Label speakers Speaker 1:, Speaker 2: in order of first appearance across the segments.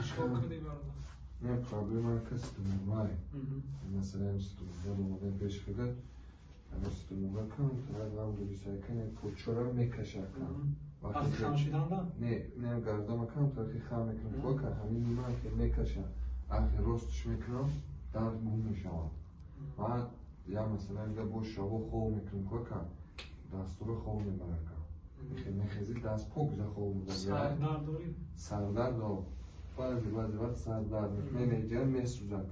Speaker 1: Чикор кардӣ бародар?
Speaker 2: Не, проблема ки стумуғай. Масалан, стумуға омадан пеш када, ҳамин стумуға кам тарак ғам дурисай кане почора мекаша кам.
Speaker 1: Вақти хам шиданда?
Speaker 2: Не, не гардама кам тараки хам мекунам. Кока ҳамин нима ки мекаша, ахи ростш мекунам, дард гум мешавад. Баъд я масалан га бо шабо хоб мекунам, кока дастура хоб мебарад кам. Мехези даст пок за хоб мебарад.
Speaker 1: Сардард дорӣ?
Speaker 2: Сардард баъзе баъзе вақт сардард мекунад, месӯзад.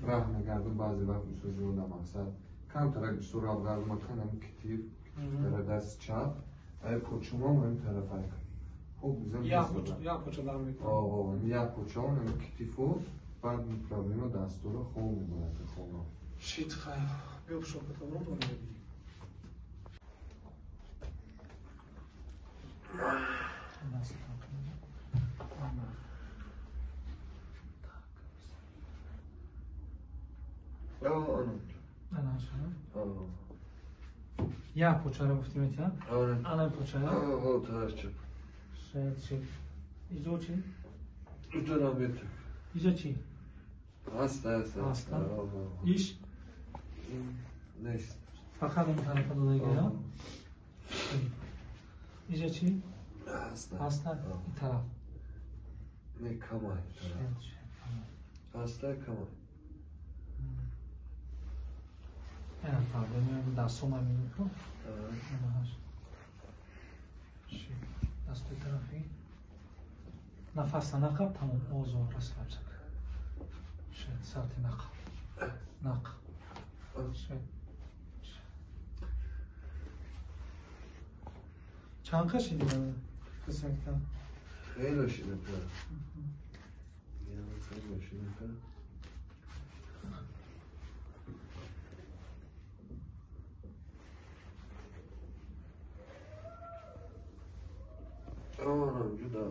Speaker 2: Раҳ мегардам баъзе вақт бисёр зиёда мақсад. Камтарак бисёр раҳ гардам, акан ҳамин китиф, дара даст чап, ай почумам ҳамин тарафак. Хуб бизан месӯзад.
Speaker 1: Як поча дар мекунад.
Speaker 2: О, як почаам ҳамин китифу, баъд проблема дастура хоб мебарад хона.
Speaker 1: Шит хайр. Биё пушоката бурон дорем бибинем. Я почара гуфтим этя? Ана почара?
Speaker 2: О, тарча.
Speaker 1: Шед, шед. Иҷо чи?
Speaker 2: Иҷо набет.
Speaker 1: Иҷо чи?
Speaker 2: Аста, аста.
Speaker 1: Аста. Иш?
Speaker 2: Нест.
Speaker 1: Фақат он тарафа додагия? Иҷо чи?
Speaker 2: Аста.
Speaker 1: Аста. И тараф.
Speaker 2: Не, камай.
Speaker 1: Шед, шед, камай.
Speaker 2: Аста, камай.
Speaker 1: Ана фарда меоям дастом мекунам. Дастои тарафи. Нафаса нақаб, тамом озод расслабься. Шед, сарти нақаб. Нақ. Шед. Чанд қа шиди қисматка?
Speaker 2: Хеле шида. Хеле шида. Ҷуда.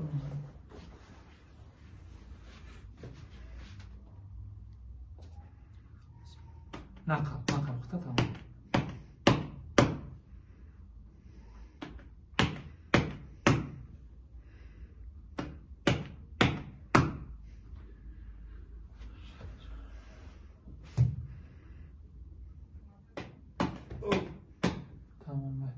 Speaker 1: Нақаб, нақаб, хита тамом. Тамом.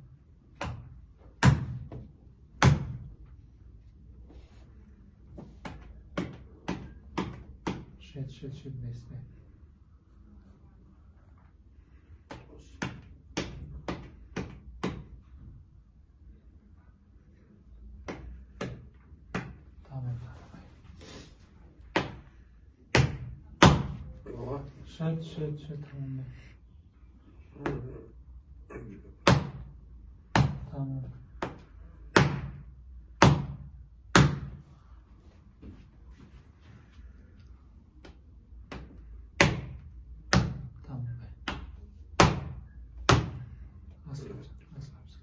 Speaker 1: Шед, шед, шед, нест, не. Тамом, тамом. Шед, шед, шед, тамом. Тамом.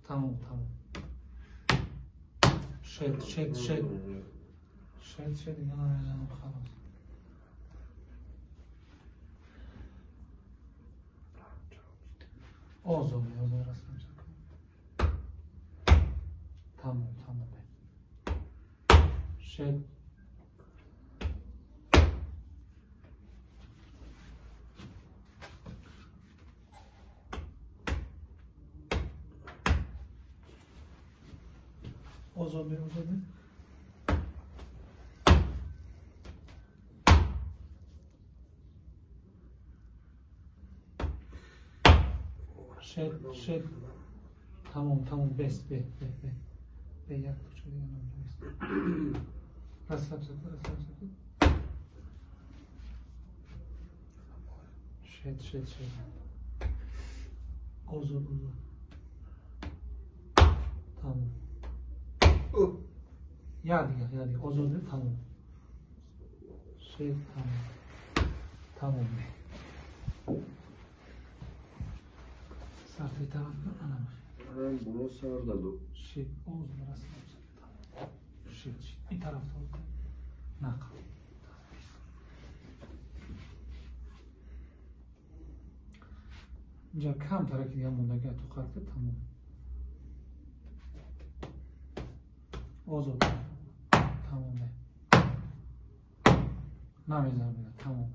Speaker 1: Тамом, тамом. Шед, шед, шед. Шед, шед, дига намезанам, халос. Озод, озод, расслабься. Тамом, тамом. Шед. Озод, озод. Шед, шед. Тамом, тамом, бес, бе, бе, бе. Бе, як куча дига намест. Расслабься, расслабься. Шед, шед, шед. Озод, озод. Тамом. Я дига, я дига. Озод, тамом. Шед, тамом. Тамом. Сарти тараф кун, ана.
Speaker 2: Буно сар даду.
Speaker 1: Шед, озод, расслабься. Тамом. Шед, шед. И тараф то. Нақл. Инҷа кам тараки дига мондаги тоқат ки тамом. Озод. Тамом. Намезанам, тамом.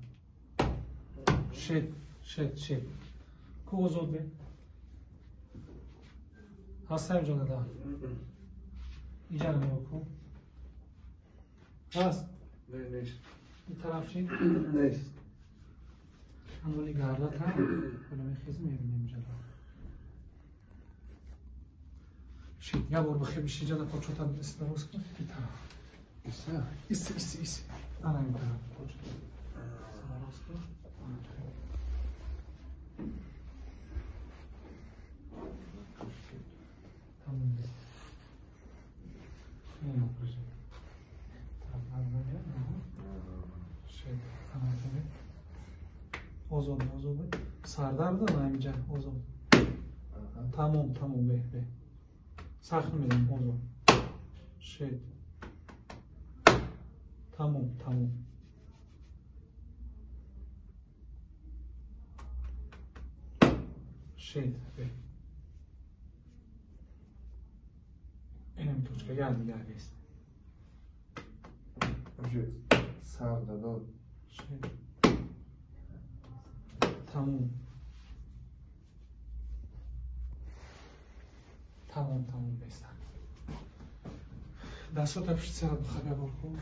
Speaker 1: Шед, шед, шед. Ку озод бе. Ҳастаем ҷона да. Иҷара нигоҳ кун. Ҳаст?
Speaker 2: Не, нест.
Speaker 1: Ин тараф чӣ?
Speaker 2: Нест.
Speaker 1: Ҳамони гарда та. Ҳоло мехезем, мебинем иҷара. Шед, як бор бихе биши иҷара почота истароз кун. Ин тараф.
Speaker 2: Иса?
Speaker 1: Иси, иси, иси. Ана ин тараф почота. Истароз кун. Тамом. Не напряжение. Озод, озод. Сардарда наимҷа, озод. Тамом, тамом, бе, бе. Сахт мезанам, озод. Шед. Тамом, тамом. Шед, бе. Инам точка, як дигар нест.
Speaker 2: Сар дадод.
Speaker 1: Шед. Тамом. Тамом, тамом, беста. Дастото пушти сарат бихаб як бор кун.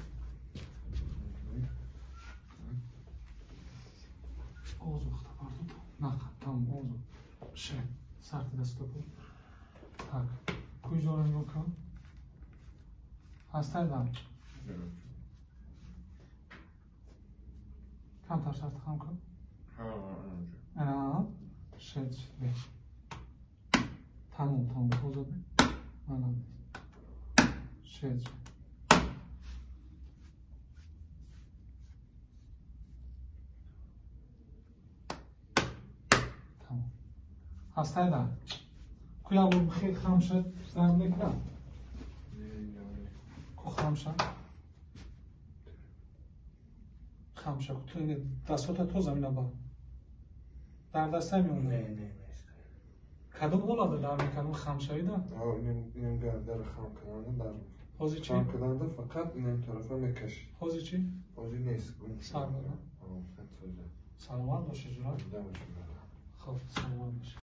Speaker 1: Озод хата парто. Нах, тамом, озод. Шед. Сарти дастото кун. Так. Куҷоро нигоҳ кун. Ҳастай дам. Камтар сарти хам кун. Ана, шед, бе. Тамом, тамом, озод бе. Молодец. Шед, шед. Тамом. Ҳастай да. Ку як бор бихел хам шад, дард мекунад? Ку хам шад? Хам шад. Ту дастото то замина ба. Дар даста меонад?
Speaker 2: Не, не, нест.
Speaker 1: Кадом ҳолата дард мекардам хамшавида?
Speaker 2: Инам гардара хам карданда дард мекард.
Speaker 1: Ҳозир чӣ?
Speaker 2: Хам карданда фақат инам тарафа мекашид.
Speaker 1: Ҳозир чӣ?
Speaker 2: Ҳозир нест.
Speaker 1: Сар дада? Саломат бошед, ҷурат. Хоб, саломат бошед.